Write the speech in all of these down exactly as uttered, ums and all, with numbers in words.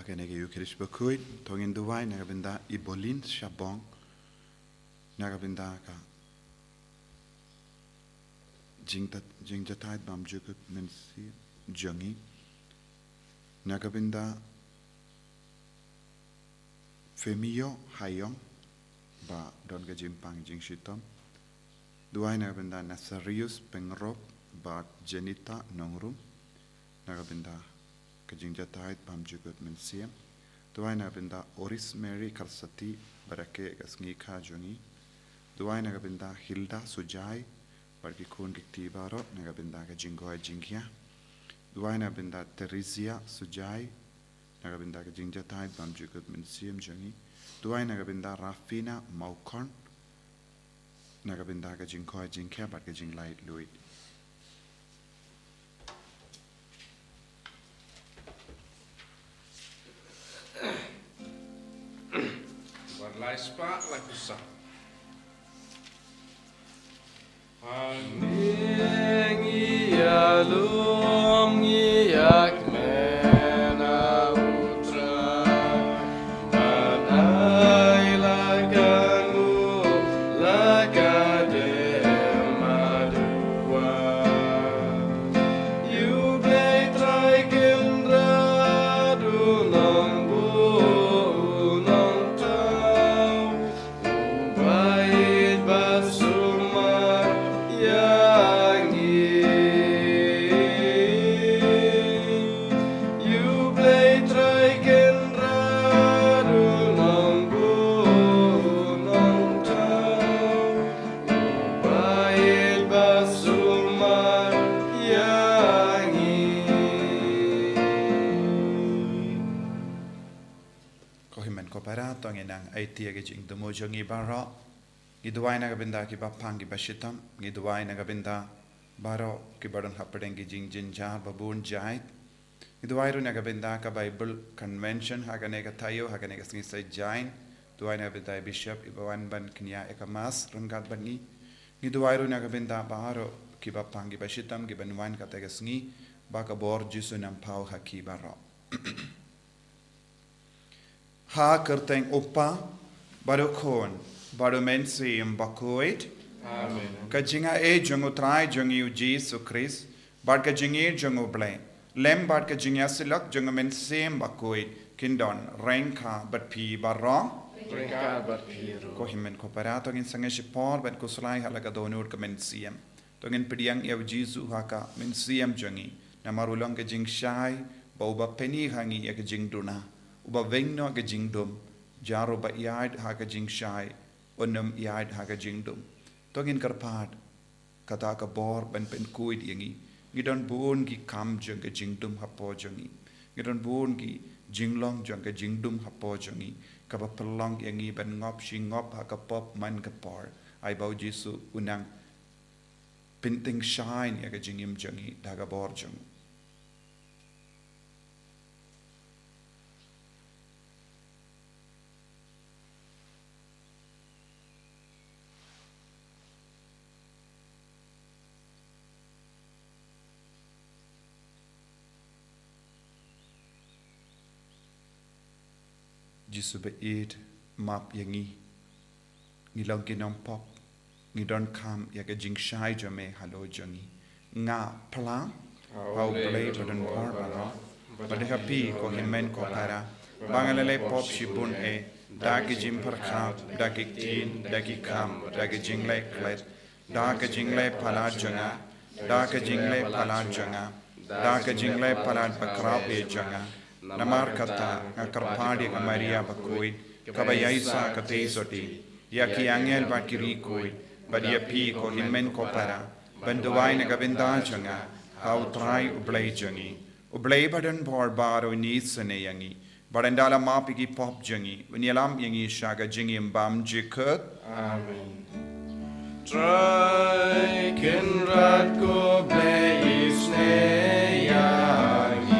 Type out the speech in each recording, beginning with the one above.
Kane ka Eucharist bakhuid, to ngin duwai na ka bynda i Bolin Shabong, na ka bynda ka jingtat-, jingjahthait bymjukut mynsiem jong ngi. Na ka bynda Femio Hayong, ba don ka jingpang jingshitom. Duwai na ka bynda Nasarius Pengrop bad Jenita Nongrum, na ka bynda ka jingjahthait bymjukut mynsiem. Duwai na ka bynda Oris Mary Karsati, ba rakhe ka sngi kha jong ngi. Duwai na ka bynda Hilda Sujai bad ki khun ki kti baroh, na ka bynda ka jingkoit jingkhiah. Duwai na ka bynda Theresia Sujai, na ka bynda ka jingjahthait bymjukut mynsiem jong ngi. Duwai na ka bynda Rafina Mawkhorn, na ka bynda ka jingkoit jingkhiah bad ka jinglait luid. Bad lai spah lai phew saw. Hangne ngi ïalum ngi ïakmen ha U Trai, bad ai la ka nguh la ka dem haduh. Ïa U Blei Trai Kynrad U Nongbuh U Nongthaw, U Blei ba sumar ïa ngi. Ïa U Blei Trai Kynrad U Nongbuh U Nongthaw, U Blei ba sumar ïa ngi. Ko hynmen ko para, to ngin nang aiti ïa ka jingthmu jong ngi baroh. Ngi duwai na ka bynda ki bapang ki bashitom, ngi duwai na ka bynda baroh ki ba don hapdeng ki jingjynjar ba bun jait. Ngi duwai ruh na ka bynda ka Bible Convention ha kane ka taïew, ha kane ka sngi Saitjaiñ. Duwai na ka bynda i Bishop i ba wan ban kñia ïa ka Mass ryngkat bad ngi. Ngi duwai ruh na ka bynda baroh ki bapang ki bashitom ki ban wan kata ka sngi, ba ka bor Jisu un nang paw ha ki baroh. Ha ka kyrteng U Kpa, bad U Khun, bad U Mynsiem Bakhuid. Amen. Ka jingaiei jong U Trai jong ngi U Jisu Khrist, bad ka jingïeit jong U Blei, lem bad ka jingïasyllok jong U Mynsiem Bakhuid, kin don ryngkat bad phi baroh. Ryngkat bad phi ruh. Ko hynmen ko para, to ngin sangeh shipor bad khuslai ha la ka dohnud ka mynsiem. To ngin pdiang ïa U Jisu ha ka mynsiem jong ngi, namar u long ka jingshai, bad uba pyni ha ngi ïa ka jingduna, uba weng noh ka jingdum, jar uba ïaid ha ka jingshai, un ym ïaid ha ka jingdum. To ngin kyrpad, kata ka bor ban pynkhuid ïa ngi. Ngi don bun ki kam jong ka jingdum hapoh jong ngi. Ngi don bun ki jinglong jong ka jingdum hapoh jong ngi, kaba pynlong ïa ngi ban ngop shi ngop ha ka pop man ka por. Ai ba U Jisu un nang pyntyngshaiñ ïa ka jingim jong ngi da ka bor jong u. Jisu ba ïeit, map ïa ngi. Ngi long ki nongpop, ngi donkam ïa ka jingshai jong me halor jong ngi. Nga phla ha U Blei badonbor baroh, bad ha phi ko hynmen ko para, ba nga la leh pop shibun eh, da ki jingpyrkhat, da ki ktien, da ki kam, da ki jingleh klet, da ka jingleh palat jong nga, da ka jingleh palat jong nga, da ka jingleh palat bakhraw eh jong nga. Namar kata nga kyrpad ïa ka Maria bakhuid, kaba ïaisah katei sotti, ïa ki angel bad ki riewkhuid, bad ïa phi ko hynmen ko para, ban duwai na ka bynta jong nga ha U Trai U Blei jong ngi. U Blei badonbor baroh un isynei ïa ngi, bad un da la map ïa ki pop jong ngi, un ïalam ïa ngi sha ka jingim bymjukut. Amen. Trai Kynrad ko Blei isynei ïa ngi.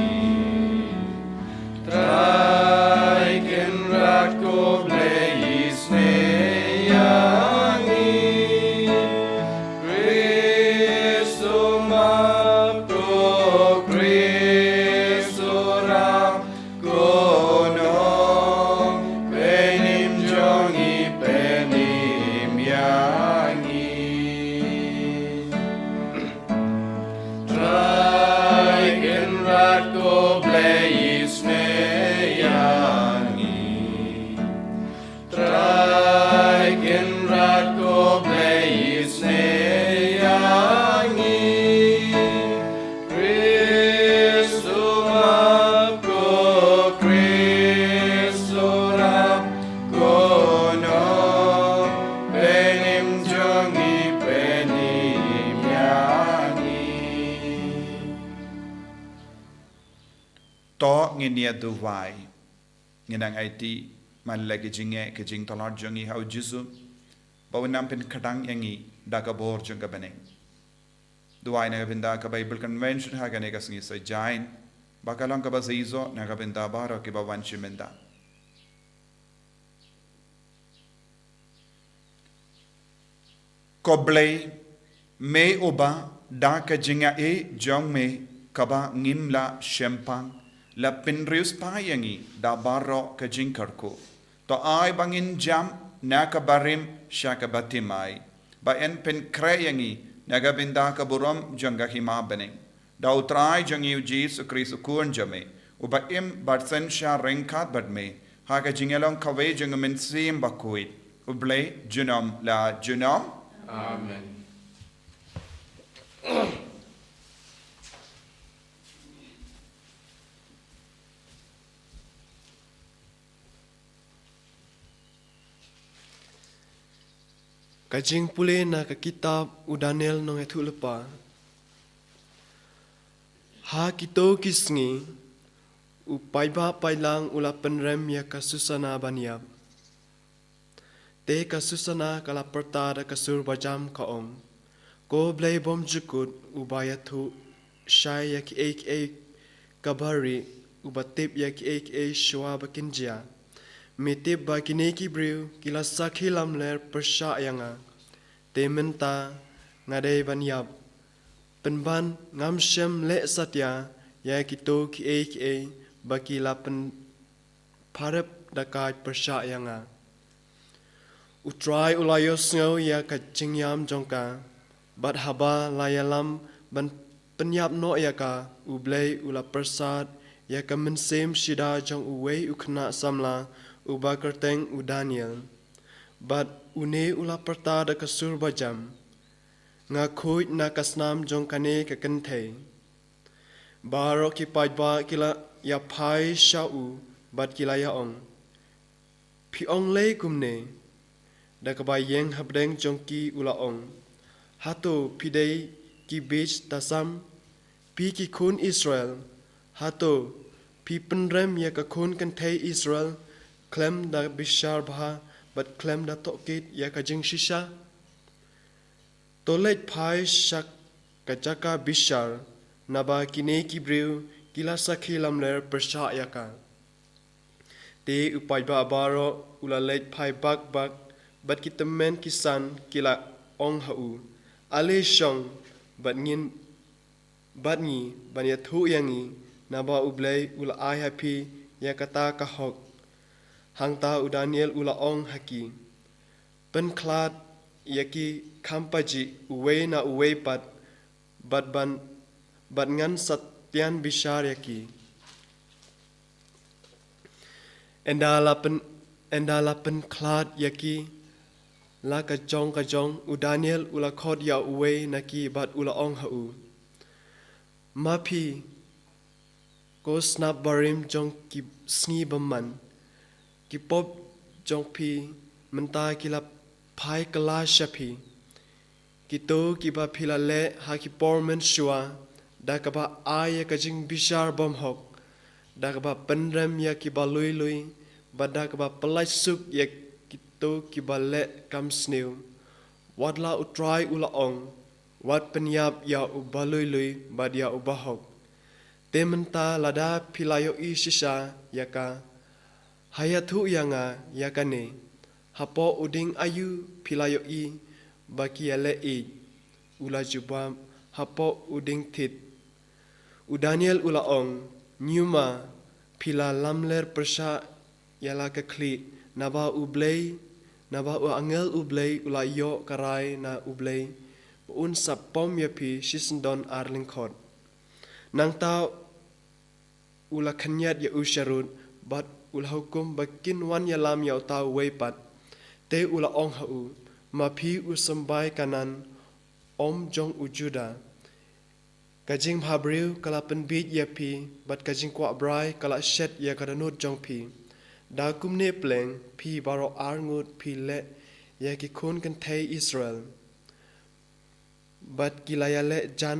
Trai Kynrad ko Blei isynei ïa ngi. Khrist u map, ko Khrist u rah, ko To ngin ïa duwai. Ngin nang aiti man la ki jingeh, ki jingtlot jong ngi ha U Jisu, ba un nang pynkhlaiñ ïa ngi da ka bor jong ka bneng. Duwai na ka bynta ka Bible Convention ha kane ka sngi Saitjaiñ, ba ka long kaba shisha na ka bynta baroh kiba wan shi mynta. Ko Blei, me uba da ka jingaiei jong me kaba ngim lah shemphang, la pynriewspah ïa ngi da baroh ka jingkyrkhu. To ai ba ngin jam na ka barim sha ka bathymmai, ba yn pynkhreh ïa ngi na ka bynta ka burom jong ka hima bneng. Da U Trai jong ngi U Jisu Khrist U Khun jong me, uba im bad synshar ryngkat bad me ha ka jingïalong kawei jong U Mynsiem Bakhuid, U Blei junom la junom. Amen. Ka jingpule na ka kitab U Daniel nongïathuhlypa. Ha kito ki sngi, u paidbah paidlang u la pynrem ïa ka Susana ban ïap. Te ka Susana ka la pyrta da ka sur bajam, ka ong: Ko Blei bymjukut, uba ïathuh shai ïa kiei kiei kaba rieh, uba tip ïa kiei kiei shuwa ba kin jia, me tip ba kine ki briew ki la sakhi lamler pyrshah ïa nga. Te mynta nga dei ban ïap, pynban ngam shym leh satia ïa kito kiei kiei ba ki la pyn pharep da ka pyrshah ïa nga. U Trai u la ïohsngew ïa ka jingïam jong ka, bad haba la ïalam ban pynïap noh ïa ka, U Blei u la pyrsad ïa ka mynsiem shida jong uwei u khynnah samla uba kyrteng u Daniel. Bad une u la pyrta da ka sur bajam: Nga khuid na ka snam jong kane ka kynthei. Baroh ki paidbah ki la ïaphai sha u bad ki la ïa ong: Phi ong lei kumne? Da kaba ïeng hapdeng jong ki u la ong: Hato phi dei ki bieit tasam, phi ki khun Israel? Hato phi pynrem ïa ka khun kynthei Israel khlem da bishar bha bad khlem da tohkit ïa ka jingshisha? To leit phai sha ka jaka bishar, naba kine ki briew ki la sakhi lamler pyrshah ïa ka. Te u paidbah baroh u la leit phai bak bak, bad ki tymmen ki san ki la ong ha u: Ale shong bad ngin, bad ngi, ban ïathuh ïa ngi, naba U Blei u la ai ha phi ïa kata ka hok. Hangta u Daniel u la ong ha ki: Pynkhlad ïa ki kham pajih uwei na uwei pat, bad ban, bad ngan sa tian bishar ïa ki. Ynda la pyn, ynda la pynkhlad ïa ki la ka jong ka jong, u Daniel u la khot ïa uwei na ki bad u la ong ha u: Ma phi, ko snap barim jong ki sngi bymman, ki pop jong phi mynta ki la phai kylla sha phi. Kito kiba phi la leh ha ki por mynshuwa, da kaba ai ïa ka jingbishar bymhok, da kaba pynrem ïa kiba lui lui, bad da kaba pyllait suk ïa kito kiba leh kam sniew. Wat la U Trai u la ong: Wat pynïap ïa uba lui lui bad ïa uba hok. Te mynta lada phi la ïohi shisha ïa ka, ha ïathuh ïa nga ïa kane: Hapoh u dieng aïu phi la ïohi ba ki ïaleh ïeit? U la jubab: Hapoh u dieng thied. U Daniel u la ong: Ñiuma phi la lamler pyrshah ïa la ka khlieh, naba U Blei, naba u angel U Blei u la ïoh ka rai na U Blei ba un sa pom ïa phi shisyndon ar lyngkhot. Nangta u la khynñiat ïa u sharud, bad u la hukum ba kin wan ïalam ïa uta uwei pat. Te u la ong ha u: Ma phi u symbai Kanaan, um jong u Juda, ka jingbhabriew ka la pynbiej ïa phi, bad ka jingkwah brai ka la shet ïa ka dohnud jong phi. Da kumne pleng phi baroh arngut phi leh ïa ki khun kynthei Israel, bad ki la ïaleh jan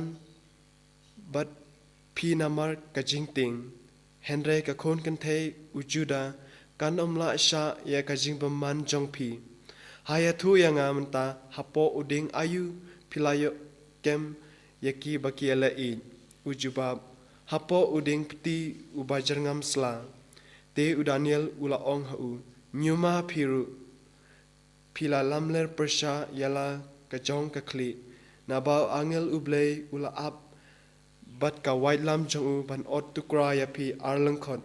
bad phi namar ka jingtieng. Hynrei ka khun kynthei u Judah kan ym lah shah ïa ka jingbymman jong phi. Ha ïathuh ïa nga mynta, hapoh u dieng aïu phi la ïoh kem ïa ki ba ki ïaleh ïeit? U jubab, hapoh u dieng pti uba jyrngam sla. Te u Daniel u la ong ha u, ñiuma phi ruh, phi la lamler pyrshah ïa la ka jong ka khlieh, naba u angel U Blei u la ap bad ka waitlam jong u ban ot tukra ïa phi arlyngkot,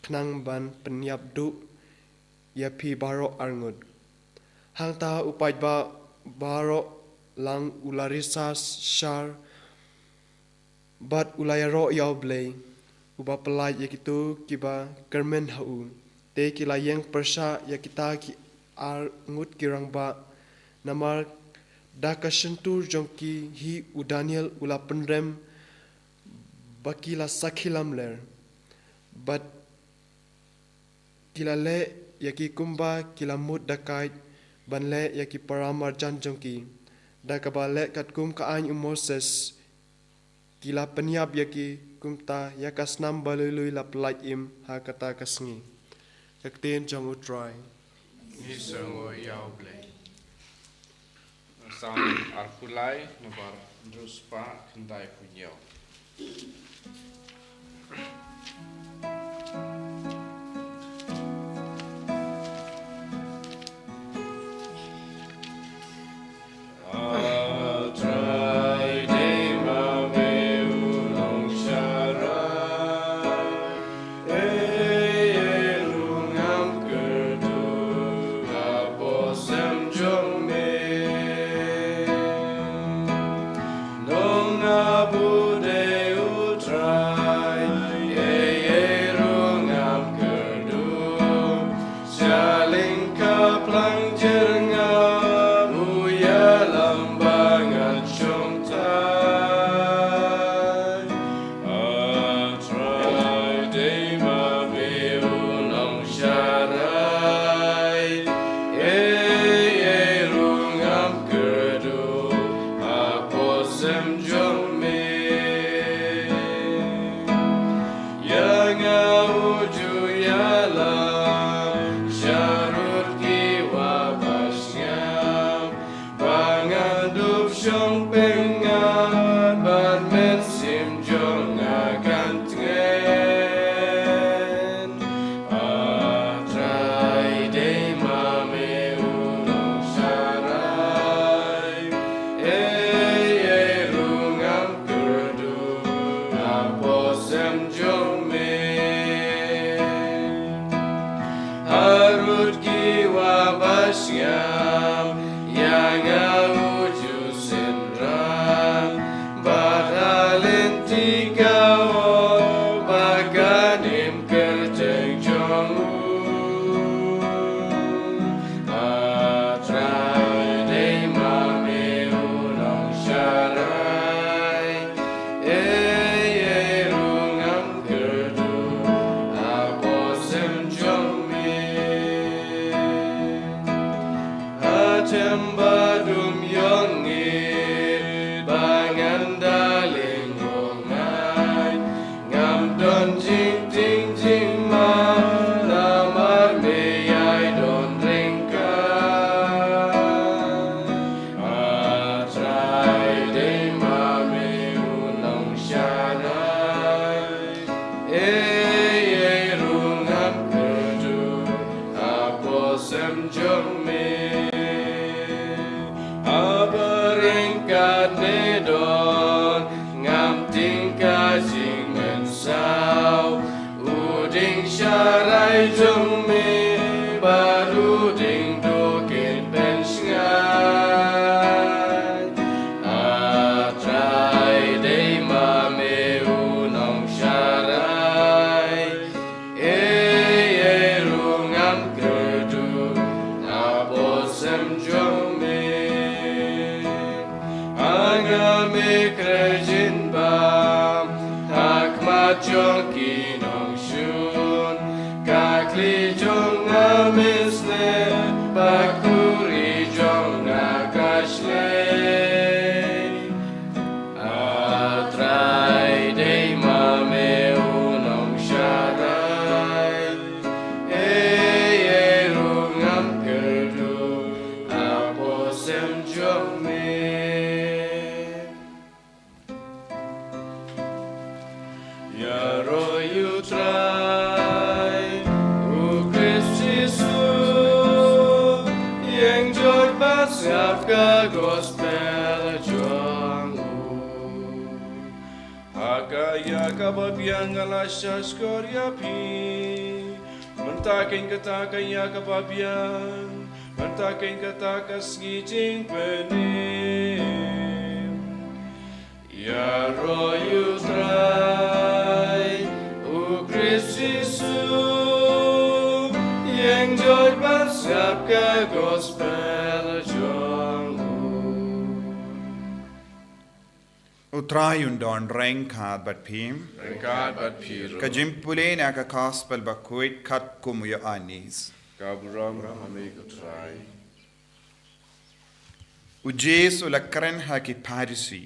khnang ban pynïap duh ïa phi baroh arngut. Hangta u paidbah baroh lang u la risa shar bad u la ïaroh ïa U Blei, uba pyllait ïa kito kiba kyrmen ha u. Te ki la ïeng pyrshah ïa kita ki arngut ki rangbah, namar da ka shyntur jong ki hi u Daniel u la pynrem ba ki la sakhi lamler, bad ki la leh ïa ki kumba ki la mut da kait ban leh ïa ki para marjan jong ki. Da kaba leh katkum ka aiñ u Moses, ki la pynïap ïa ki, kumta ïa ka snam ba lui lui la pyllait im ha kata ka sngi. Ka ktien jong U Trai. Ngi sngew ïa U Blei. Psalm arphew lai, nambar hynriew spah khyndai phew hynñiew. Sha lyngkha plang jyrngam u ïalam ba ngan shong tai. A Trai, dei ma me u nongsharai. Ei ei ruh ngam kyrduh hapoh sem jong me. Ïa nga u ju ïalam sharud ki wah ba sngap, ba ngan dup shong pyngan, bad mynsiem jong nga kan tngen. A Trai, dei ma me u nongsharai. Ei ei ruh ngam kyrduh hapoh sem jong me. Harud ki wah ba sngap, ïa nga u ju synran, bad ha lynti ka ong ba kan im kyrteng jong u. A Trai, dei ma me u nongsharai. Ei ei ruh ngam kyrduh hapoh sem jong me. Ha them ba dum ïong ngeit ba ngan da lyngkhuh ngeit, ngam don jingtieng jingman namar me ïai don ryngkat. A Trai, dei ma me u nongsharai. Ei ei ruh ngam kyrduh hapoh sem jong me. Haba ryngkat ne don, ngam tieng ka jingmynsaw. U dieng sharai jong me bad u dieng duh kin pynshngaiñ. A Trai, dei ma me u nongsharai. Ei ei ruh ngam kyrduh hapoh sem jong me. Ha nga me khreh jingbam ha khmat jong ki nongshun. Ka khlieh jong nga me snem bad khuri jong nga ka shlei. A Trai, dei ma me u nongsharai. Ka ïa kaba biang nga la shahshkor ïa phi. Mynta keiñ kata ka ïa kaba biang. Mynta keiñ kata ka sngi jingpynim. Ïaroh ïa u Trai, u Khrist Jisu. Ïeng jot ban sngap ka gospel jong u. U Trai un don ryngkat bad phi. Ryngkat bad phi ruh. Ka jingpule na ka gospel bakhuid katkum u Ïoannis. Ka burom ha me ko Trai. U Jisu u la kren ha ki Pharisi.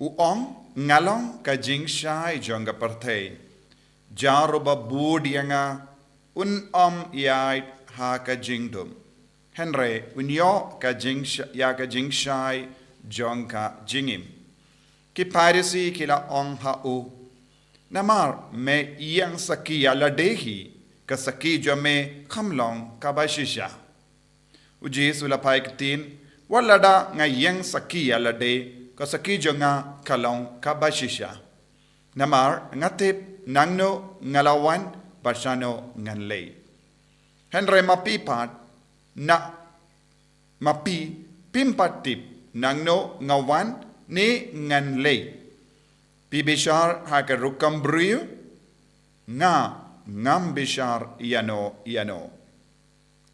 U ong, nga long ka jingshai jong ka pyrthei. Jar uba bud ïa nga, un ym ïaid ha ka jingdum. Hynrei un ïoh ka jingsha-, ïa ka jingshai jong ka jingim. Ki Pharisi ki la ong ha u, namar me ïeng sakhi ïa lade hi, ka sakhi jong me kam long kaba shisha. U Jisu u la phai ktien, wat lada nga ïeng sakhi ïa lade, ka sakhi jong nga ka long kaba shisha. Namar nga tip naei naei nga la wan bad shaei naei ngan leit. Hynrei ma phi pat, na ma phi, phim pat tip naei naei nga wan ne ngan leit. Phi bishar ha ka rukom briew, nga ngam bishar ïano ïano.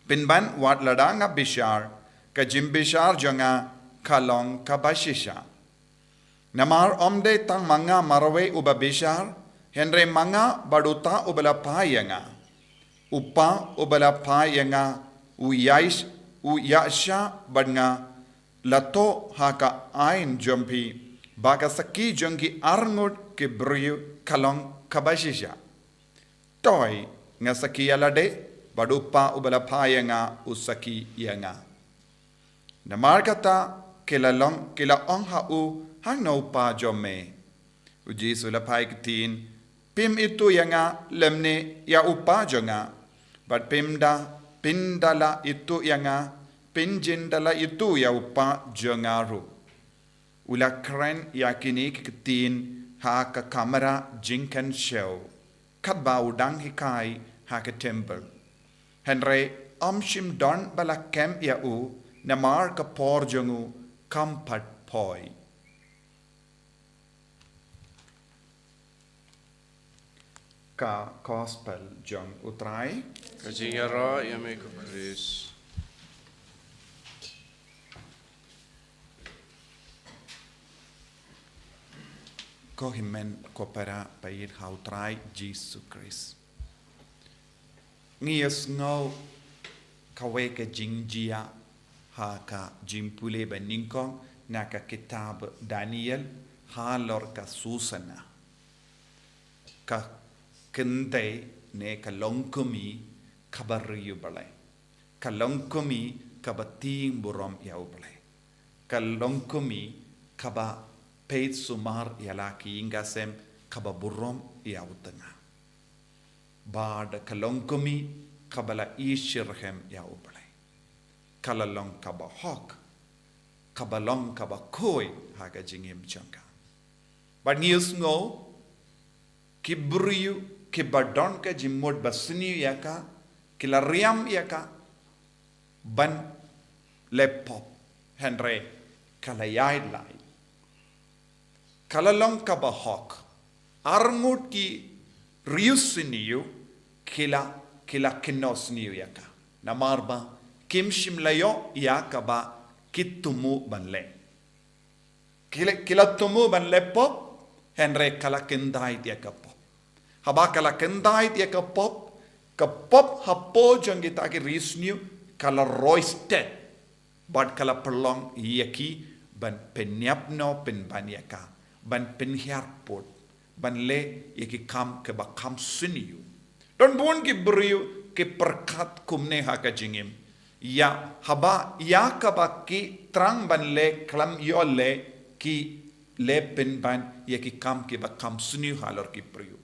Pynban wat lada nga bishar, ka jingbishar jong nga ka long kaba shisha. Namar ym dei tang ma nga marwei uba bishar, hynrei ma nga bad uta uba la phai ïa nga. U Pa uba la phai ïa nga, u ïais, u ïaishah bad nga, la thoh ha ka aiñ jong phi, ba ka sakhi jong ki arngut ki briew ka long kaba shisha. Toi, nga sakhi ïa lade, bad u Pa uba la phai ïa nga, u sakhi ïa nga. Namar kata, ki la long, ki la ong ha u, hangno u Pa jong me. U Jisu u la phai ktien, phim ithuh ïa nga, lymne ïa u Pa jong nga. Bad phim da, phin da la ithuh ïa nga, phin jin da la ithuh ïa u Pa jong nga ruh. U la kren ïa kine ki ktien ha ka kamra jingkynshew, katba u dang hikai ha ka templ. Hynrei ym shym don ba la kem ïa u, namar ka por jong u kam pat poi. Ka gospel jong u Trai. Ka jingïaroh ïa me ko Khrist. Ko hynmen ko para, ba ïeit ha u Trai Jisu Khrist. Ngi ïohsngew kawei ka jingjia ha ka jingpule ba nyngkong na ka kitab Daniel halor ka Susana. Ka kynthei ne ka longkmie kaba riewblei. Ka longkmie kaba tieng burom ïa u Blei. Ka longkmie kaba peit sumar ïa la ki ïing ki sem kaba burom ïa u tnga. Bad ka longkmie kaba la isyrhem ïa u Blei. Ka la long kaba hok, kaba long kaba khuid ha ka jingim jong ka. Bad ngi ïohsngew ki briew kiba don ka jingmut ba sniew ïa ka, ki la riam ïa ka ban leh pop, hynrei ka la ïaid lai. Ka la long kaba hok. Arngut ki riewsniew ki la, ki la kynnoh sniew ïa ka. Namar ba kim shym la ïoh ïa kaba ki thmu ban leh. Ki la, ki la thmu ban leh pop, hynrei ka la kyntait ïa ka pop. Haba ka la kyntait ïa ka pop, ka pop hapoh jong kita ki riewsniew, ka la roi stet. Bad ka la pynlong ïa ki ban pynïap noh pynban ïa ka, ban pynhiar put, ban leh ïa ki kam kiba kham sniew. Don bun ki briew ki pyrkhat kumne ha ka jingim. Ïa haba ïa kaba ki thrang ban leh khlem ïoh leh, ki leh pynban ïa ki kam kiba kham sniew halor ki briew.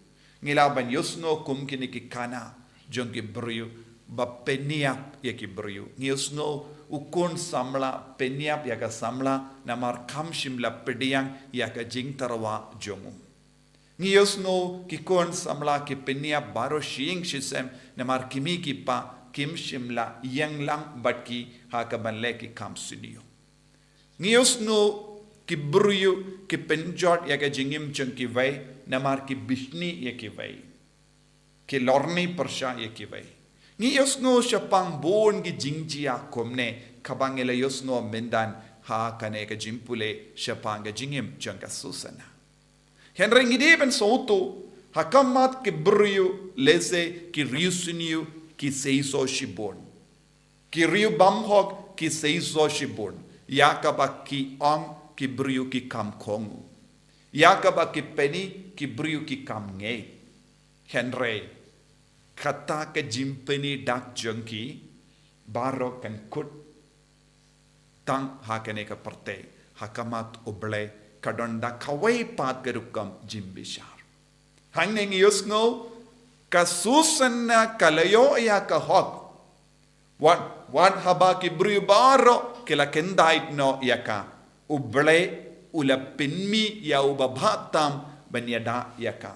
Ngi lah ban ïohsngew kum kine ki khana jong ki briew ba pynïap ïa ki briew. Ngi ïohsngew u khun samla pynïap ïa ka samla namar kam shym la pdiang ïa ka jingtyrwa jong u. Ngi ïohsngew ki khun samla ki pynïap baroh shi ïing shi sem, namar ki mei ki pa kim shym la ïeng lang bad ki ha kaban leh ki kam sniew. Ngi ïohsngew ki briew ki pynjot ïa ka jingim jong kiwei, namar ki bishni ïa kiwei. Ki lorni pyrshah ïa kiwei. Ngi ïohsngew shaphang bun ki jingjia kumne, kaba ngi la ïohsngew mynta ha kane ka jingpule shaphang ka jingim jong ka Susana. Hynrei ngi dei ban sngewthuh, ha khmat ki briew lehse ki riewsniew ki seisoh shibun. Ki riewbymhok ki seisoh shibun. Ïa kaba ki ong ki briew ki kham kohnguh. Ïa kaba ki pyni ki briew ki kham ngeit. Hynrei kata ka jingpyni dak jong ki baroh kan kut tang ha kane ka pyrthei, ha khmat U Blei ka don da kawei pat ka rukom jingbishar. Hangne ngi ïohsngew ka Susana ka la ïoh ïa ka hok. Wat, wat haba ki briew baroh ki la kyndait noh ïa ka, U Blei u la pynmih ïa u babha tam ban ïada ïa ka.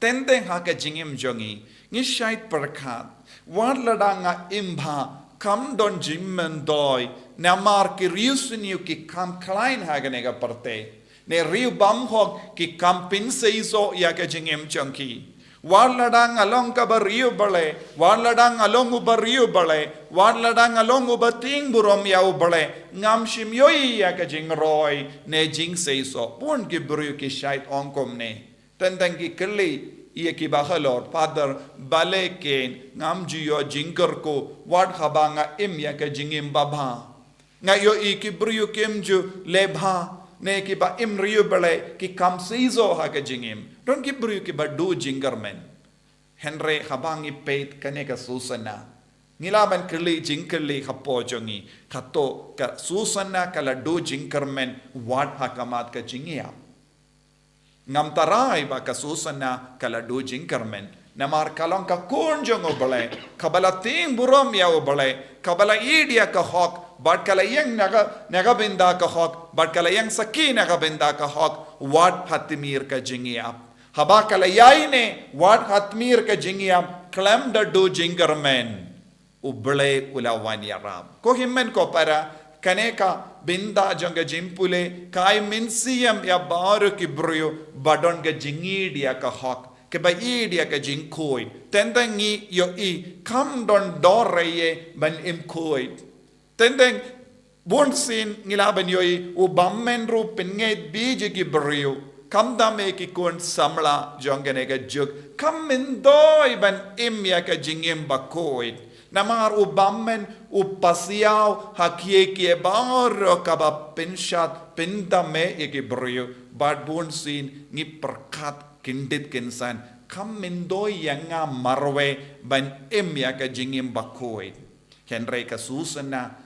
Teng teng ha ka jingim jong ngi, ngi shait pyrkhat, wat lada nga im bha, kam don jingmyntoi, namar ki riewsniew ki kham khlaiñ ha kane ka pyrthei. Ne riewbymhok ki kham pynseisoh ïa ka jingim jong ki. Wat lada nga long kaba riewblei, wat lada nga long uba riewblei, wat lada nga long uba tieng burom ïa U Blei, ngam shym ïohi ïa ka jingroi ne jingseisoh. Bun ki briew ki shait ong kumne. Teng teng ki kylli ïa ki bahalor, Father, balei kein ngam ju ïoh jingkyrkhu wat haba nga im ïa ka jingim babha. Nga ïohi ki briew kim ju leh bha, ne kiba im riewblei ki kham seisoh ha ka jingim. Don ki briew kiba duh jingkyrmen. Hynrei haba ngi peit kane ka Susana, ngi lah ban kylli jingkylli hapoh jong ngi, hato ka Susana ka la duh jingkyrmen wat ha khmat ka jingïap? Ngam tharai ba ka Susana ka la duh jingkyrmen. Namar ka long ka khun jong U Blei, kaba la tieng burom ïa U Blei, kaba la ïeit ïa ka hok, bad ka la ïeng na ka, na ka bynta ka hok, bad ka la ïeng sakhi na ka bynta ka hok, wat ha tmier ka jingïap. Haba ka la ïaineh wat ha tmier ka jingïap, khlem da duh jingkyrmen, U Blei u la wan ïarap. Ko hynmen ko para, kane ka bynta jong ka jingpule ka ai mynsiem ïa baroh ki briew ba don ka jingïeit ïa ka hok, kiba ïeit ïa ka jingkhuid. Teng teng ngi ïohi kam don dor ïa ban im khuid. Teng teng bun sien ngi lah ban ïohi u bymmen ruh pynngeit beit ïa ki briew. Khamtam ïa ki khun samla jong kane ka juk, kam myntoi ban im ïa ka jingim bakhuid. Namar u bymmen u pasiaw ha kiei kiei baroh kaba pynshad pynthame ïa ki briew. Bad bun sien ngi pyrkhat kyndit kynsan, kam myntoi ïa nga marwei ban im ïa ka jingim bakhuid. Hynrei ka Susana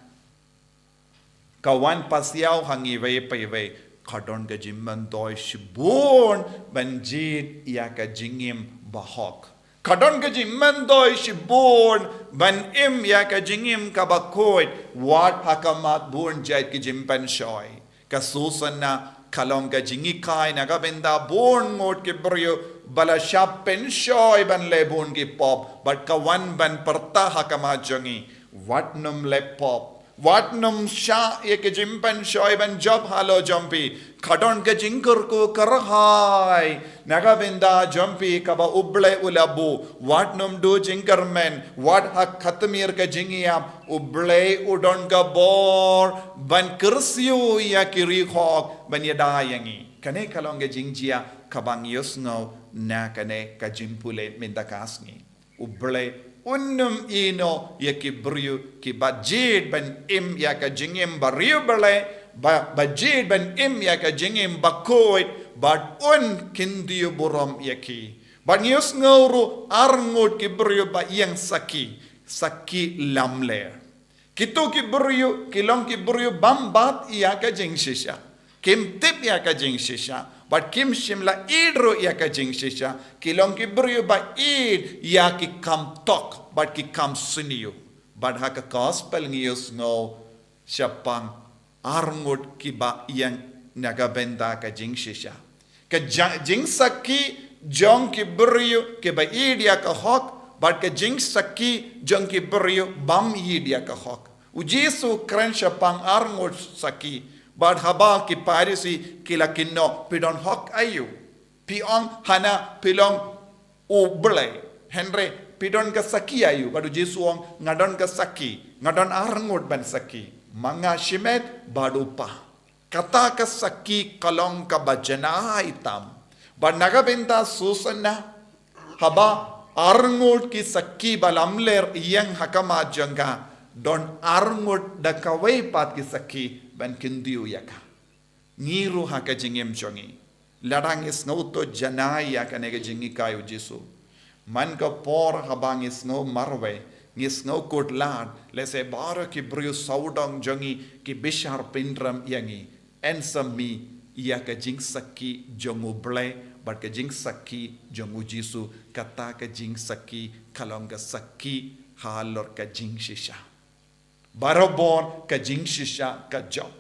ka wan pasiaw ha ngi iwei pa iwei, ka don ka jingmyntoi shibun ban jied ïa ka jingim bahok. Ka don ka jingmyntoi shibun ban im ïa ka jingim kaba khuid wat ha khmat bun jait ki jingpynshoi. Ka Susana ka long ka jinghikai na ka bynta bun ngut ki briew ba la shah pynshoi ban leh bun ki pop, bad ka wan ban pyrta ha khmat jong ngi, wat nym leh pop, wat nym shah ïa ka jingpynshoi ban jop halor jong phi. Ka don ka jingkyrkhu kyrhai na ka bynta jong phi kaba U Blei u la buh. Wat nym duh jingkyrmen, wat ha ka tmier ka jingïap, U Blei u don ka bor ban kyrsiew ïa ki riewhok ban ïada ïa ngi. Kane ka long ka jingjia kaba ngi ïohsngew na kane ka jingpule mynta ka sngi. U Blei un nym ïehnoh ïa ki briew kiba jied ban im ïa ka jingim bariewblei, ba, ba jied ban im ïa ka jingim bakhuid, bad un kyntiew burom ïa ki. Bad ngi ïohsngew ruh ar ngut ki briew ba ïeng sakhi, sakhi lamler. Kito ki briew ki long ki briew bym bat ïa ka jingshisha. Kim tip ïa ka jingshisha, bad kim shym la ïeit ruh ïa ka jingshisha. Ki long ki briew ba ïeit ïa ki kam thok bad ki kam sniew. Bad ha ka gospel ngi ïohsngew shaphang ar ngut kiba ïeng na ka bynta ka jingshisha. Ka ja-, jingsakhi jong ki briew kiba ïeit ïa ka hok, bad ka jingsakhi jong ki briew bym ïeit ïa ka hok. U Jisu u kren shaphang arngut sakhi, bad haba ki Pharisi ki la kynnoh, phi don hok aïu? Phi ong hana phi long u Blei. Hynrei phi don ka sakhi aïu? Bad u Jisu u ong, nga don ka sakhi, nga don arngut ban sakhi. Ma nga shimet bad u Kpa. Kata ka sakhi ka long kaba janai tam. Bad na ka bynta Susanna, haba arngut ki sakhi ba lamler ïeng ha khmat jong ka, don arngut da kawei pat ki sakhi ban kyntiew ïa ka. Ngi ruh ha ka jingim jong ngi, lada ngi sngewthuh janai ïa kane ka jinghikai u Jisu, man ka por haba ngi sngew marwei, ngi sngew khuslai, lehse baroh ki briew sawdong jong ngi ki bishar pynrem ïa ngi, answer me ïa ka jingsakhi jong u Blei bad ka jingsakhi jong u Jisu. Kata ka jingsakhi ka long ka sakhi halor ka jingshisha. Barabor ka jingshisha ka jop.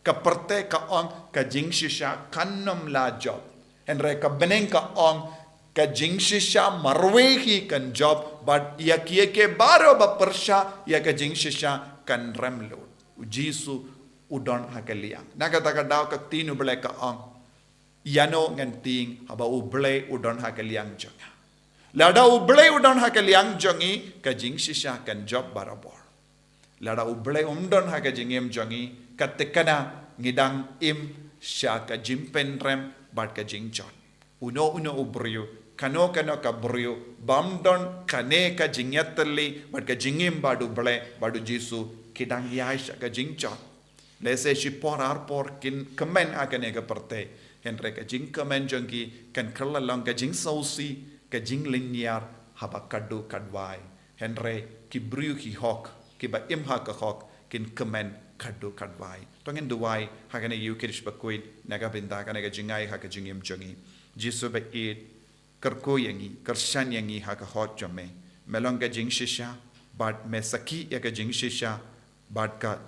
Ka pyrthei ka ong ka jingshisha kan ym la jop. Hynrei ka bneng ka ong ka jingshisha marwei hi kan jop, bad ïa kiei kiei baroh ba pyrshah ïa ka jingshisha kan rem lut. U Jisu u don ha ka liang. Na kata ka daw ka ktien u Blei ka ong, ïano ngan tieng haba u Blei u don ha ka liang jong nga? Lada u Blei u don ha ka liang jong ngi, ka jingshisha kan jop barabor. Lada u Blei um don ha ka jingim jong ngi, ka thikna ngi dang im sha ka jingpynrem bad ka jingjot. Uno uno u briew, kano kano ka briew bym don kane ka jingïatylli bad ka jingim bad u Blei bad u Jisu, ki dang ïaid sha ka jingjot. Lehse shipor arpor kin kmen ha kane ka pyrthei, hynrei ka jingkmen jong ki kan kylla long ka jingsngewsih, ka jinglynñiar haba khadduh khadwai. Hynrei ki briew ki hok, kiba im ha ka hok, kin kmen khadduh khadwai. To ngin duwai ha kane ka Ïukharist bakhuid na ka bynta kane ka jingai ha ka jingim jong ngi. Jisu ba ïeit, kyrkhu ïa ngi, kyrshan ïa ngi ha ka hok jong me. Me long ka jingshisha, bad me sakhi ïa ka jingshisha bad ka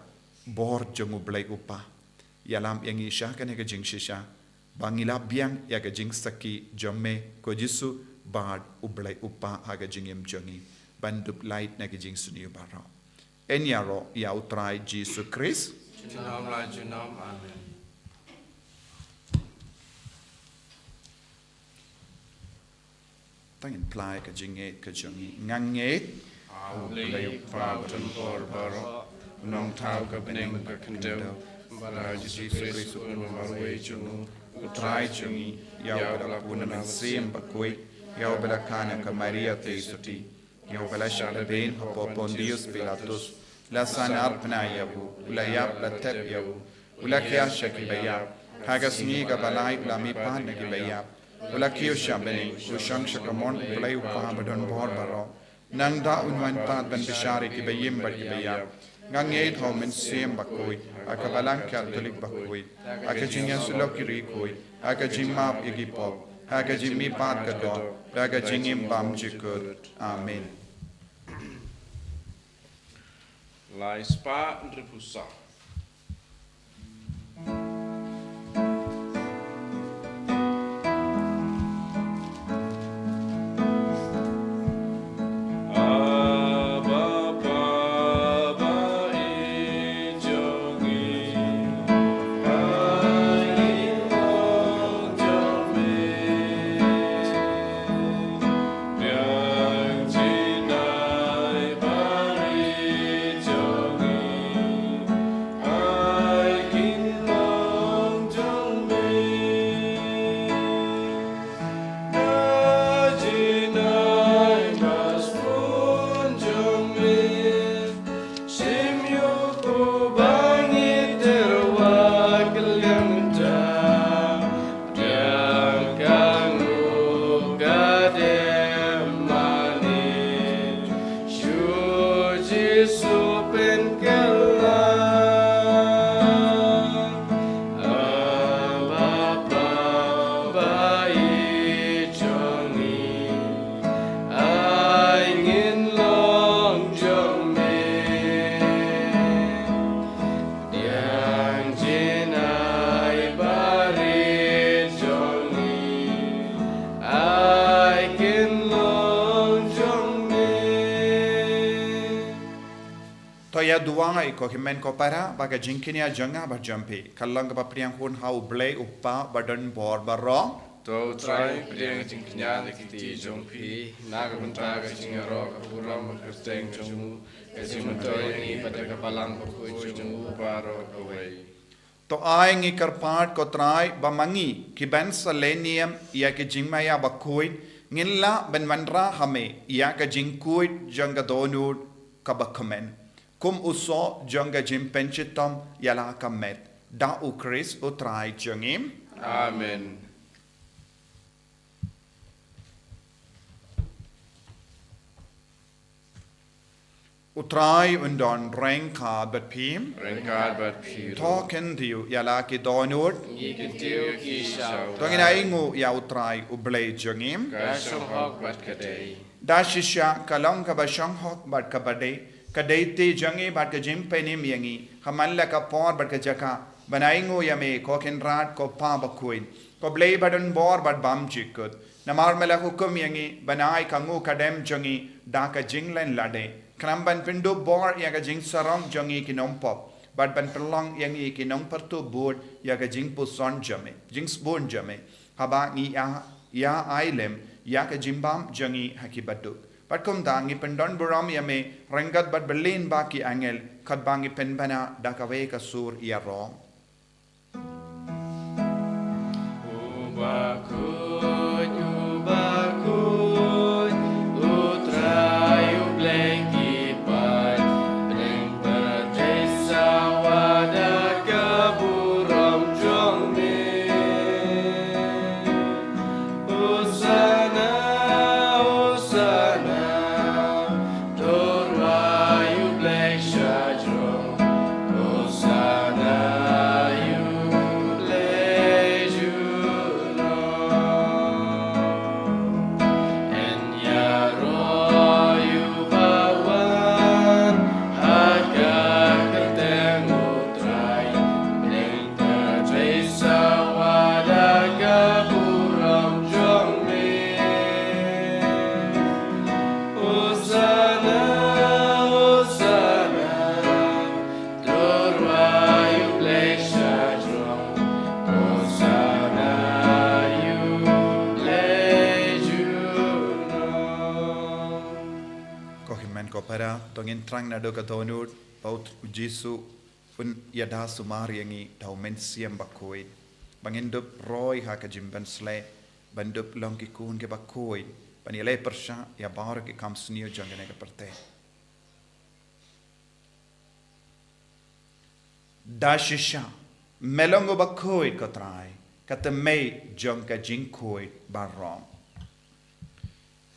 bor jong u Blei u Kpa. Ïalam ïa ngi sha kane ka jingshisha ba ngi la biang ïa ka jingsakhi jong me ko Jisu bad u Blei u Kpa ha ka jingim jong ngi, ban dup lait na ka jingsniew baroh. Yn ïaroh ïa u Trai Jisu Khrist. Junom la junom. Amen. To ngin phla ïa ka jingngeit ka jong ngi. Nga ngeit ha u Blei u Kpa badonbor baroh, u nongthaw ka bneng bad ka khyndew, bad ha u Jisu Khrist u Khun marwei jong u, u Trai jong ngi, ïa uba la pun na ka mynsiem bakhuid, ïa uba la kha na ka Maria theisotti, ïa uba la shah lehbeiñ hapoh Pontius Pilatus, la sah arphew bnai ïa u, u la ïap, la thep ïa u, u la khiah sha kiba ïap, ha ka sngi kaba lai u la mihpat na kiba ïap, u la kiew sha bneng, u shong sha kamon u Blei u Kpa badonbor baroh. Nangta un wan pat ban bishar ïa kiba im bad kiba ïap. Nga ngeit ha u Mynsiem Bakhuid, ha ka Balang Katholik bakhuid, ha ka jingïasyllok ïa ki riewkhuid, ha ka jingmap ïa ki pop, ha ka jingmihpat ka doh, ha ka jingim bymjukut. Amen. Lai spah hynriewphew saw. Ïa duwai ko hynmen ko para, ba ka jingkñia jong nga bad jong phi ka long kaba pdiang hun ha U Blei U Kpa Badonbor baroh. To U Trai pdiang jingkñia na ki kti jong phi, na ka bynta ka jingïaroh ka burom bad ka kyrteng jong u, ka jingmyntoi ngi bad ka balang bakhuid jong u baroh kawei. To ai ngi kyrpad ko Trai ba ma ngi ki ban sa leh niam ïa ki jingmaïa bakhuid, ngin lah ban wanrah ha me ïa ka jingkhuid jong ka dohnud kaba kmen. Kum u soh jong ka jingpynshitom ïa la ka met. Da U Khrist U Trai jong ngi. Amen. U Trai un don ryngkat bad phi. Ryngkat bad phi ruh. To khyndiat ïa la ki dohnud. Ngi khyndiat ki sha U Trai. To ngin ai nguh ïa U Trai U Blei jong ngi. Ka shong hok bad ka dei. Da shisha ka long kaba shong hok bad kaba dei, ka dei te jong ngi bad ka jingpynim ïa ngi, ha man la ka por bad ka jaka, ban ai nguh ïa me ko Kynrad ko Pa bakhuid, ko Blei badonbor bad bymjukut. Namar me la hukum ïa ngi ban ai ka nguh ka dem jong ngi da ka jinglen lade, khnang ban pyndup bor ïa ka jingsarong jong ngi ki nongpop, bad ban pynlong ïa ngi ki nongpyrtuh bud ïa ka jingpuson jong me, jingsbun jong me, haba ngi ïa, ïa ai lem ïa ka jingbam jong ngi ha ki baduk. Bad kumta ngi pyndon burom ïa me ryngkat bad bylliñ ba ki angel, katba ngi pynbna da kawei ka sur ïaroh. U bakhuid, u bakhuid, U Trai U Blei ki paid, pdeng pyrthei sawa da ka burom jong me. Hosanna, Hosanna, to rwai U Blei shajrong. Hosanna ïa U Blei jong ngi. Yn ïaroh ïa uba wan ha ka kyrteng U Trai. Pdeng pyrthei sawa da ka burom jong me. Hosanna, Hosanna, to rwai U Blei shajrong. Hosanna ïa U Blei jong ngi. Ko hynmen ko para, to ngin thrang naduh ka dohnud ba U Jisu un ïada sumar ïa ngi da U Mynsiem Bakhuid, ba ngin dup roi ha ka jingpynsleh, ban dup long ki khun kiba khuid, ban ïaleh pyrshah ïa baroh ki kam sniew jong kane ka pyrthei. Da shisha me long uba khuid ko Trai, ka tymmen jong ka jingkhuid baroh.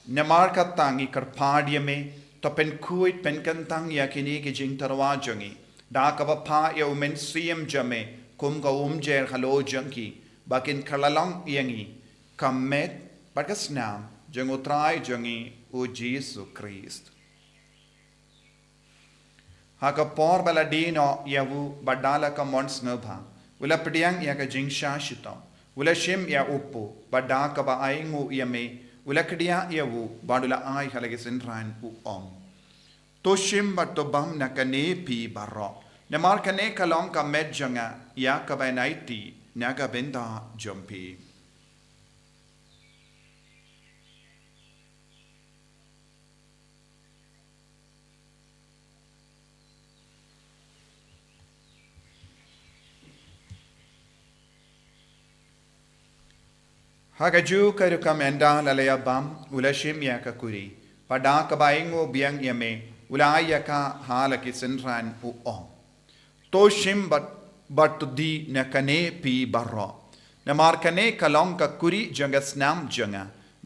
Namar kata ngi kyrpad ïa me, to pynkhuid pynkyntang ïa kine ki jingtyrwa jong ngi da kaba phah ïa U Mynsiem jong me kum ka umjer halor jong ki, ba kin kylla long ïa ngi ka met bad ka snam jong U Trai jong ngi U Jisu Khrist. Ha ka por ba la die noh ïa u bad da la ka mon sngewbha, u la pdiang ïa ka jingshah shitom, u la shim ïa u kpu, bad da kaba ainguh ïa me, u la khdiah ïa u bad u la ai ha la ki synran, u ong: To shim bad to bam na kane phi baroh, namar kane ka long ka met jong nga ïa kaba yn aiti na ka bynta jong phi. Ha kajuh ka rukom ynda la ïa bam, u la shim ïa ka kuri, bad da kaba ainguh biang ïa me, u la ai ïa ka ha la ki synran, u ong: To shim bad, bad to die na kane phi baroh. Namar kane ka long ka kuri jong ka snam jong nga,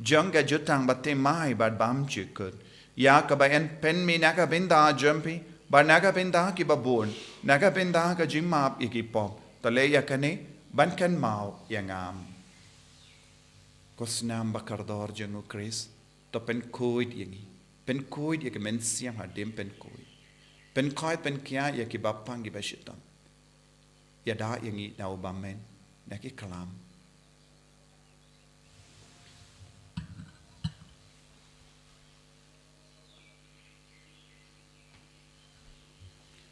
jong ka jutang bathymmai bad bymjukut, ïa kaba yn pynmih na ka bynta jong phi bad na ka bynta kiba bun, na ka bynta ka jingmap ïa ki pop. To leh ïa kane ban kynmaw ïa nga. Ko snam ba kordor jong U Khrist, to pynkhuid ïa ngi. Pynkhuid ïa ki mynsiem hadien, pynkhuid. Pynkhuid, pynkhiah ïa kiba pang, kiba shitom. Ïada ïa ngi na u bymman na ki klam.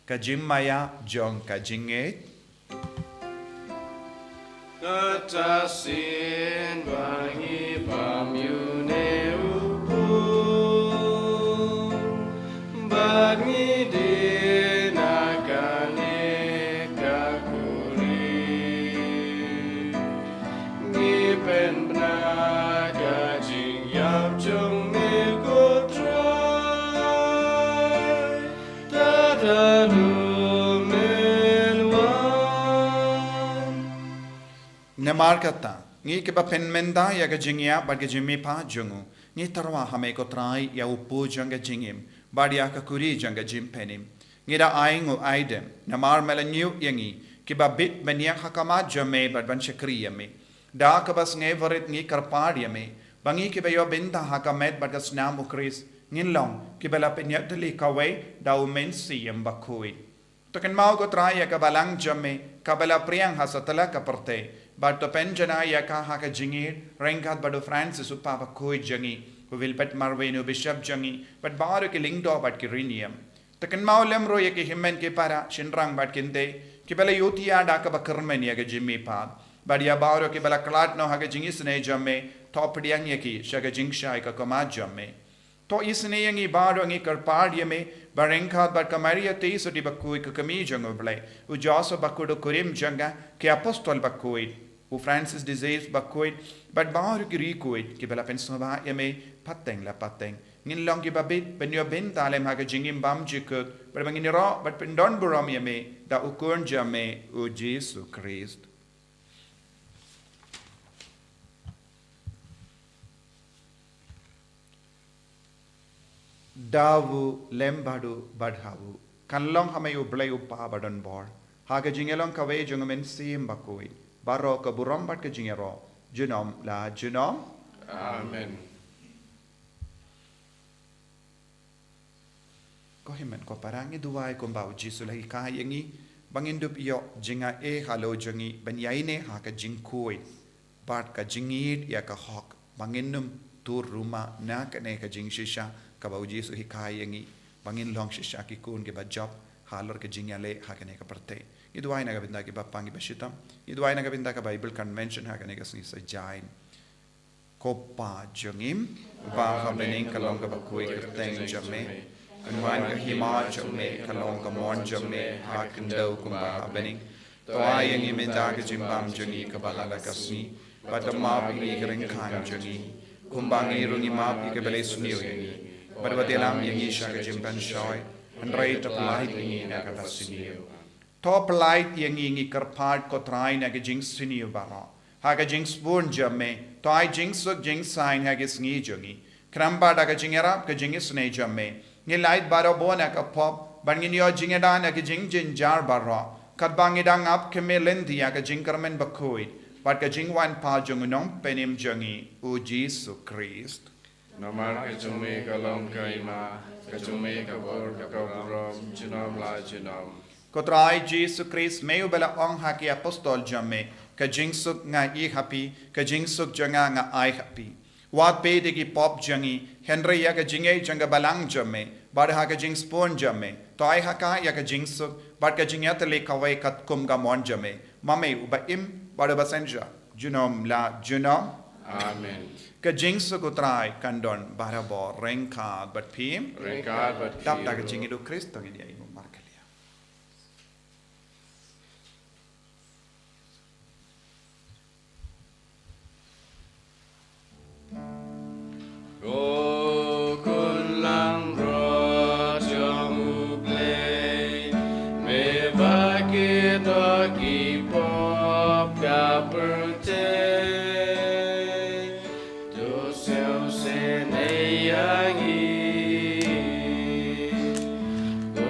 Ka jingmaïa jong ka jingngeit. Kata sien ba ngi bam ïa une u bun, bad ngi die na kane ka kurim. Ngi pynbna ka jingïap jong me ko Trai, tad haduh men wan. Namar kata, ngi kiba pynmynta ïa ka jingïap bad ka jingmihpat jong u, ngi tyrwa ha me ko Trai ïa u pud jong ka jingim, bad ïa ka kuri jong ka jingpynim. Ngi da ai nguh aidem, namar me la ñiew ïa ngi, kiba bit ban ïeng ha khmat jong me bad ban shakri ïa me. Da kaba sngewrit ngi kyrpad ïa me, ba ngi kiba ïoh bynta ha ka met bad ka snam u Khrist, ngin long kiba la pynïatylli kawei da u Mynsiem Bakhuid. To kynmaw ko Trai ïa ka balang jong me, kaba la phriang ha satlak ka pyrthei, bad to pynjanai ïa ka ha ka jingïeit, ryngkat bad u Francis u Papa bakhuid jong ngi, u Wilbert Marwei u Bishop jong ngi, bad baroh ki lyngdoh bad ki riewniam. To kynmaw lem ruh ïa ki hynmen ki para, shynrang bad kynthei, kiba la ïohi ïa da kaba kyrmen ïa ka jingmihpat, bad ïa baroh kiba la khlad noh ha ka jingisynei jong me, to pdiang ïa ki sha ka jingshai ka khmat jong me. To isynei ïa ngi baroh, ngi kyrpad ïa me, ba ryngkat bad ka Maria Theisotti bakhuid ka kmie jong u Blei, u Joseph bakhuid u kurim jong ka, ki apostol bakhuid, u Francis de Sales bakhuid, bad baroh ki riewkhuid kiba la pynsngewbha ïa me pateng la pateng. Ngin long kiba bit ban ïoh bynta lem ha ka jingim bymjukut, bad ba ngin ïaroh bad pyndonburom ïa me da u Khun jong me u Jisu Khrist. Da u lem bad u bad ha u, kan long ha me u Blei u Kpa badonbor, ha ka jingïalong kawei jong u Mynsiem Bakhuid, baroh ka burom bad ka jingïaroh, junom la junom. Amen. Ko hynmen ko para, ngi duwai kumba u Jisu u la hikai ïa ngi, ba ngin dup ïoh jingaiei halor jong ngi, ban ïaineh ha ka jingkhuid bad ka jingïeit ïa ka hok, ba ngin nym tur rumah na kane ka jingshisha, kaba u Jisu u hikai ïa ngi, ba ngin long shisha ki khun kiba jop halor ka jingïaleh ha kane ka pyrthei. Ngi duwai na ka bynta ki bapang ki bashitom, ngi duwai na ka bynta ka Bible Convention ha kane ka sngi Saitjaiñ. Ko Pa jong ngi, uba ha bneng, ka long kaba khuid ka kyrteng jong me. Kan wan ka hima jong me, kan long ka mon jong me ha khyndew kumba ha bneng. To ai ïa ngi mynta ka jingbam jong ngi kaba ha la ka sngi, bad to map ïa ngi ki ryngkang jong ngi, kumba ngi ruh ngi map ïa kiba leh sniew ïa ngi. Bad wat ïalam ïa ngi sha ka jingpynshoi, hynrei to pyllait ïa ngi na kaba sniew. To pyllait ïa ngi, ngi kyrpad ko Trai, na ka jingsniew baroh, ha ka jingsbun jong me, to ai jingsuk jingsaiñ ha ki sngi jong ngi. Khnang ba da ka jingïarap ka jingisynei jong me, ngin lait baroh bun na ka pop, bad ngin ïoh jingïada na ki jingjynjar baroh, katba ngi dang ap khmih lynti ïa ka jingkyrmen bakhuid bad ka jingwan pat jong u Nongpynim jong ngi, u Jisu Khrist. Namar ka jong me ka long ka hima, ka jong me ka bor, ka burom, junom la junom. Ko Trai Jisu Khrist, me uba la ong ha ki apostol jong me, ka jingsuk nga ai ha phi, ka jingsuk jong nga nga ai ha phi. Wat peit ïa ki pop jong ngi, hynrei ïa ka jingïeit jong ka balang jong me, bad ha ka jingsbun jong me, to ai ha ka ïa ka jingsuk bad ka jingïatylli kawei katkum ka mon jong me, ma me uba im bad uba synshar, junom la junom. Amen. Ka jingsuk u Trai kan don barabor ryngkat bad phi. Ryngkat bad phi. Dap da ka jingïeit u Khrist, to ngin ïa ïeng markylliang. Ko Khun langbrot jong U Blei, me ba kiew ïa ki pop ka pyrthei, to sngewsynei ïa ngi. Ko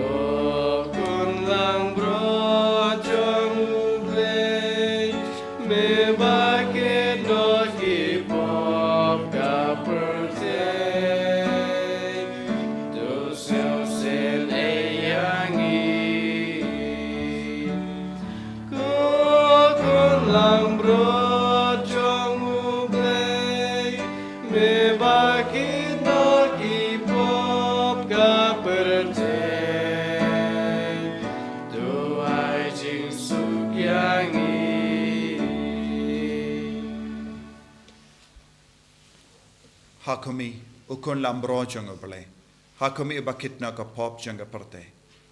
Ha khmih, u khun lamro jong U Blei. Ha khmih, uba kit noh ka pop jong ka pyrthei.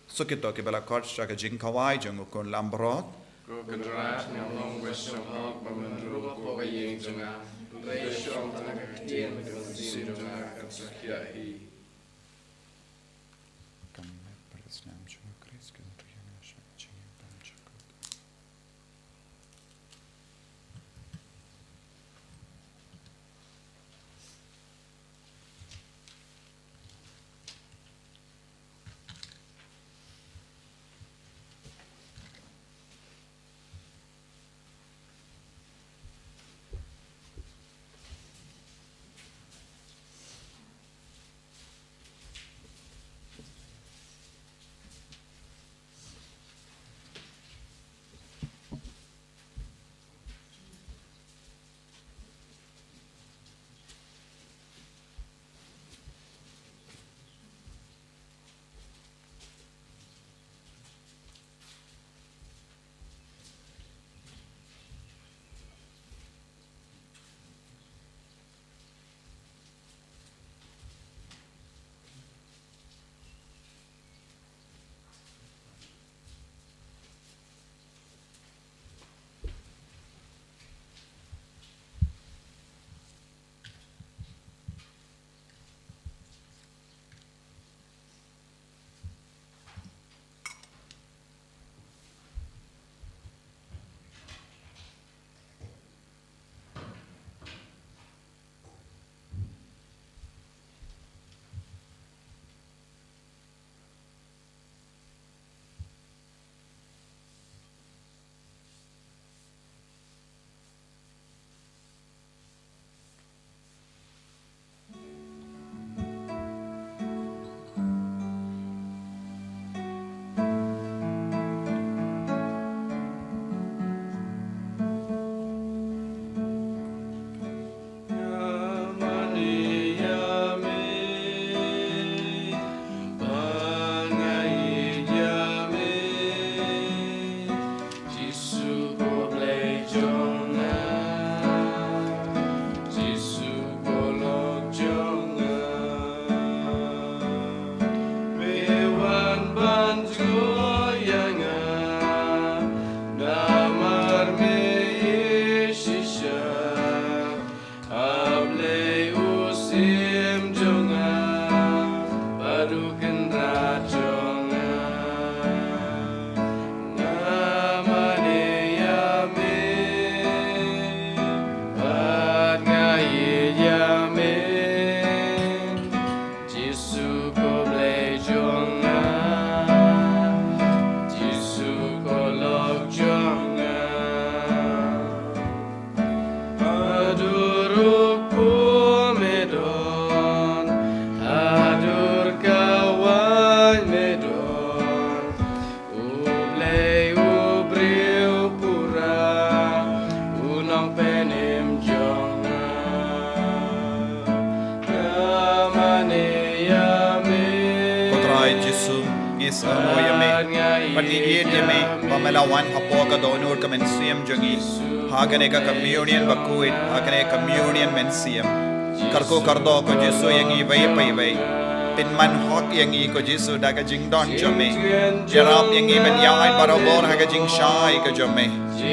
Sa kito kiba la khot sha ka jingkhawai jong u khun lamro. Ko Kynrad, nga ong ba shong hok ba men ruh hapoh ka ïing jong nga. Hynrei shong tang ha ka ktien ka mynsiem jong nga kan sa khiah hi. Kam met pyrshah nam jong Khrist kan riang sha jingim ban jukut. Jisu ko Blei jong nga, Jisu ko Lok jong nga. Me wan ban jngoh ïa nga, namar me ïeit shisha. A Blei u Syiem jong nga, bad u Kynrad jong nga. Nga mane ïa me, bad nga ïeit ïa me. Jisu ko Blei jong nga, Jisu ko Lok jong nga. Haduh ruh me don, haduh kawei me don. U Blei u briew pura, u Nongpynim jong nga. Nga mane ïa me. Ko Trai Jisu, ngi sngewnguh ïa me. Bad ngi ïeit ïa me ba me la wan hapoh ka dohnud ka mynsiem jong ngi. Ha kane ka communion bakhuid, ha kane ka communion mynsiem. Kyrkhu kyrdoh ko Jisu ïa ngi iwei pa iwei. Pynman hok ïa ngi ko Jisu da ka jingdon jong me. Ïarap ïa ngi ban ïaid barabor ha ka jingshai ka jong me.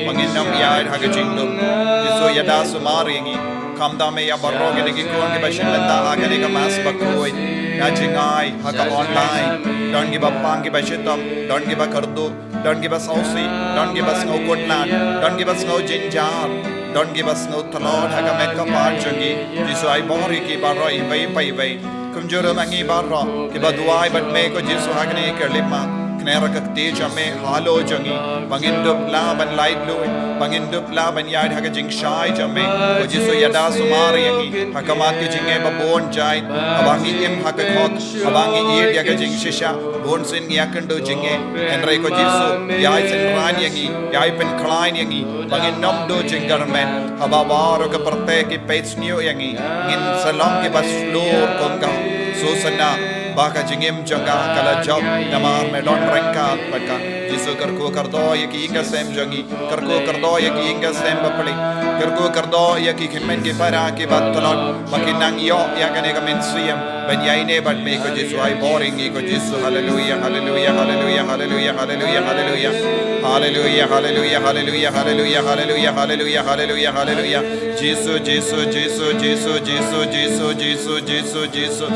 Ba ngin ym ïaid ha ka jingdum. Jisu ïada sumar ïa ngi. Khamtam ïa baroh kine ki khun kiba shim bynta ha kane ka Mass bakhuid. Na jingai ha ka online. Don kiba pang kiba shitom. Don kiba kyrduh. Don kiba sngewsih, don kiba sngewkhuslai, don kiba sngew jynjar, don kiba sngew tlot ha ka met ka phad jong ngi. Jisu ai bor ïa ki baroh iwei pa iwei. Kumjuh ruh ma ngi baroh kiba duwai bad me ko Jisu ha kane ka khyllipmat. Kynnoh ïa ka kti jong me halor jong ngi. Ba ngin dup lah ban laitluid, ba ngin dup lah ban ïaid ha ka jingshai jong me. Ko Jisu ïada sumar ïa ngi ha khmat ka jingeh ba bun jait. Haba ngi im ha ka khok, haba ngi ïeit ïa ka jingshisha. Bun sien ngi ïakynduh jingeh, hynrei ko Jisu, ïai synran ïa ngi, ïai pynkhlaiñ ïa ngi, ba ngin ym duh jingkyrmen, haba baroh ka pyrthei ki peit sniew ïa ngi, ngin sa long kiba shlur kum ka Susannah, Ba ka jingim jong ka ka la jop namar me don ryngkat bad ka. Jisu, kyrkhu kyrdoh ïa ki ïing ki sem jong ngi, kyrkhu kyrdoh ïa ki ïing ki sem bapli, kyrkhu kyrdoh ïa ki hynmen ki para kiba tlot ba kin nang ïoh ïa kane ka mynsiem ban ïaineh bad me, ko Jisu. Ai bor ïa ngi, ko Jisu. Haleluia, haleluia, haleluia, haleluia, haleluia, haleluia. Haleluia, haleluia, haleluia, haleluia, haleluia, haleluia, haleluia, haleluia. Jisu, Jisu, Jisu, Jisu, Jisu, Jisu, Jisu, Jisu, Jisu.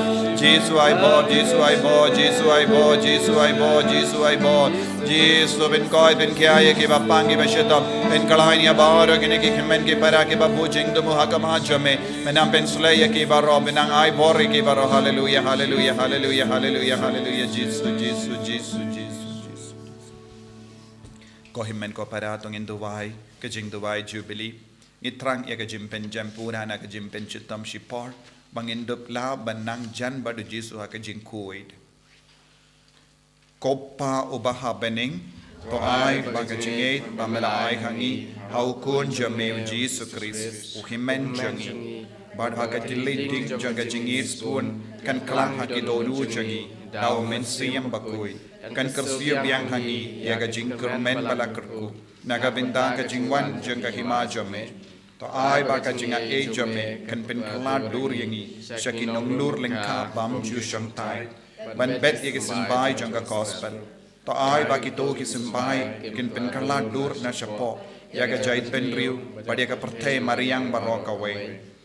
Jisu, ai bor, Jisu, ai bor, Jisu, ai bor, Jisu, ai bor, Jisu, ai bor. Jisu, pynkoit pynkhia ïa kiba pang kiba shitom. Pynkylla ïa baroh kine ki hynmen ki para kiba buh jingthmu ha khmat jong me. Me nang pynsleh ïa ki baroh, me nang ai bor ïa ki baroh. Haleluia, haleluia, haleluia, haleluia, haleluia. Jisu, Jisu, Jisu, Jisu, Jisu. Ko hynmen ko para, to ngin duwai ka jingduwai Jubili. Ngi thrang ïa ka jingpynjem pura na ka jingpynshitom shipor ba ngin dup lah ban nang jan bad u Jisu ha ka jingkhuid. Ko Pa uba ha bneng, to ai ba ka jingïeit ba me la ai ha ngi ha u Khun jong me u Jisu Khrist, u hynmen jong ngi, bad ha ka jingïeit jong ka jingïeit sbun, kan kylla ha ki dohnud jong ngi da u Mynsiem Bakhuid, kan kyrsiew biang ha ngi ïa ka jingkyrmen ba la kyrkhu na ka bynta ka jingwan jong ka hima jong me. To ai ba ka jingaiei jong me kan pynkylla dur ïa ngi sha ki nonglur lyngkha bym ju shongthait ban bet ïa ki symbai jong ka gospel. To ai ba kito ki symbai kin pynkylla dur na shapoh ïa ka jaitbynriew bad ïa ka pyrthei mariang baroh kawei,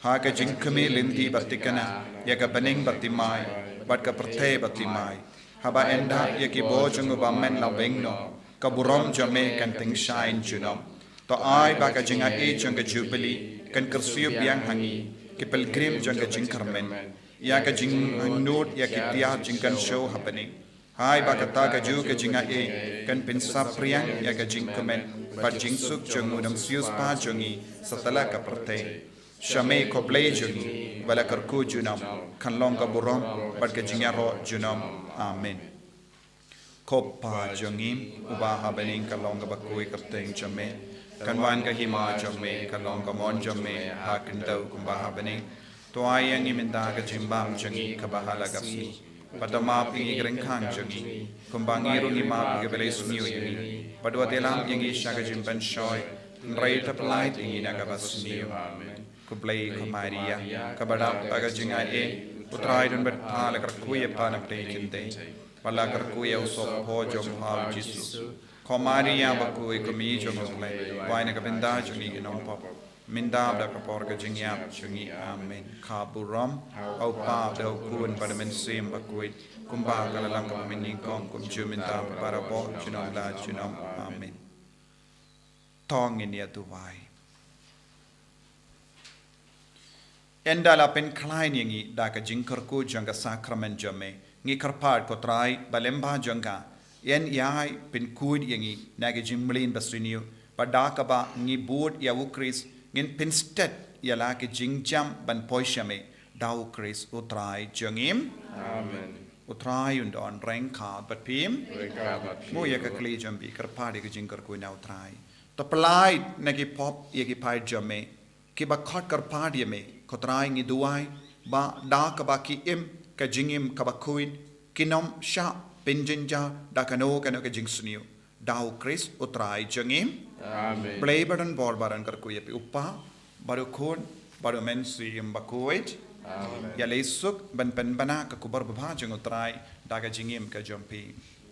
ha ka jingkhmih lynti ba thikna ïa ka bneng ba thymmai bad ka pyrthei ba thymmai. Haba ynda ïa ki bor jong u Bymman la weng noh, ka burom jong me kan tyngshaiñ junom. To ai ba ka jingaiei jong ka Jubili kan kyrsiew biang ha ngi, ki pilgrim jong ka jingkyrmen, ïa ka jingangnud ïa ki tiar jingkynshew ha bneng. Ai ba kata kajuh ka jingaiei kan pynsaphriang ïa ka jingkmen bad jingsuk jong u nongsiewspah jong ngi satlak ka pyrthei. Sha me ko Blei jong ngi, ba la kyrkhu junom, kan long ka burom bad ka jingïaroh junom. Amen. Ko Pa jong ngi uba ha bneng, kan long kaba khuid ka kyrteng jong me. Kan wan ka hima jong me, kan long ka mon jong me ha khyndew kumba ha bneng. To ai ïa ngi mynta ka jingbam jong ngi kaba ha la ka sngi. Bad to map ïa ngi ki ryngkang jong ngi, kumba ngi ruh ngi map ïa kiba leh sniew ïa ngi. Bad wat ïalam ïa ngi sha ka jingpynshoi, hynrei to pyllait ïa ngi na kaba sniew. Amen. Ko Blei, ko Maria kaba dap da ka jingaiei, u Trai don bad pha, la kyrkhu ïa pha na pdeng ki kynthei, bad la kyrkhu ïa u sohphoh jong pha u Jisu. Ko Maria bakhuid, ko Mei jong u Blei, wai na ka bynta jong ngi ki nongpop, mynta bad ha ka por ka jingïap jong ngi. Amen. Ka burom ha u Pa, ha u Khun bad ha u Mynsiem Bakhuid, kumba ka la long, kumba mynnyngkong, kumjuh, mynta bad barabor, junom la junom. Amen. To ngin ïa duwai. Ynda la pynkhlaiñ ïa ngi da ka jingkyrkhu jong ka sakramen jong me, ngi kyrpad ko Trai ba lyngba jong ka, yn ïai pynkhuid ïa ngi na ka jingmlien basniew, bad da kaba ngi bud ïa u Khrist, ngin pynstet ïa la ka jingjam ban poi sha me, da u Khrist u Trai jong ngi. Amen. U Trai un don ryngkat bad phi. Ryngkat bad phi. Mut ïa ka khlieh jong phi, kyrpad ïa ka jingkyrkhu na u Trai. To pyllait na ki pop ïa ki paid jong me, kiba khot kyrpad ïa me, ko Trai, ngi duwai ba da kaba ki im ka jingim kaba khuid, kin ym shah pynjynjar da kano kano ka jingsniew, da u Khrist u Trai jong ngi. Amen. Blei ba don bor ba don kyrkhu ïa phi, u Pa bad u Khun bad u Mynsiem Bakhuid. Amen. Ïaleh suk ban pynbna ka khubor babha jong u Trai da ka jingim ka jong phi.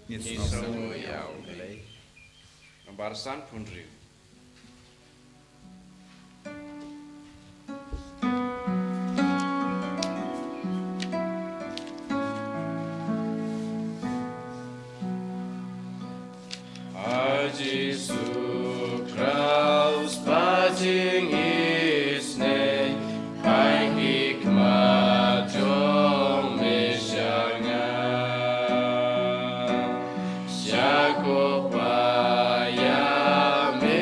Ngi sngew ïa u Blei. Nambar sanphew hynriew. A Jisu Kraist, ba jingïeit ne, pynkhih khmat jong me sha nga. Sha ko Pa ïa me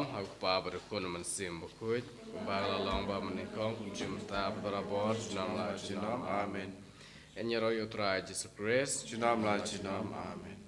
Ha u Kpa bad u Khun bad u Mynsiem Bakhuid, uba la long bad mynnyngkong, kum mynta bad barabor, junom la junom. Amen. Ïaroh ïa u Trai Jisu Khrist. Junom la junom. Amen.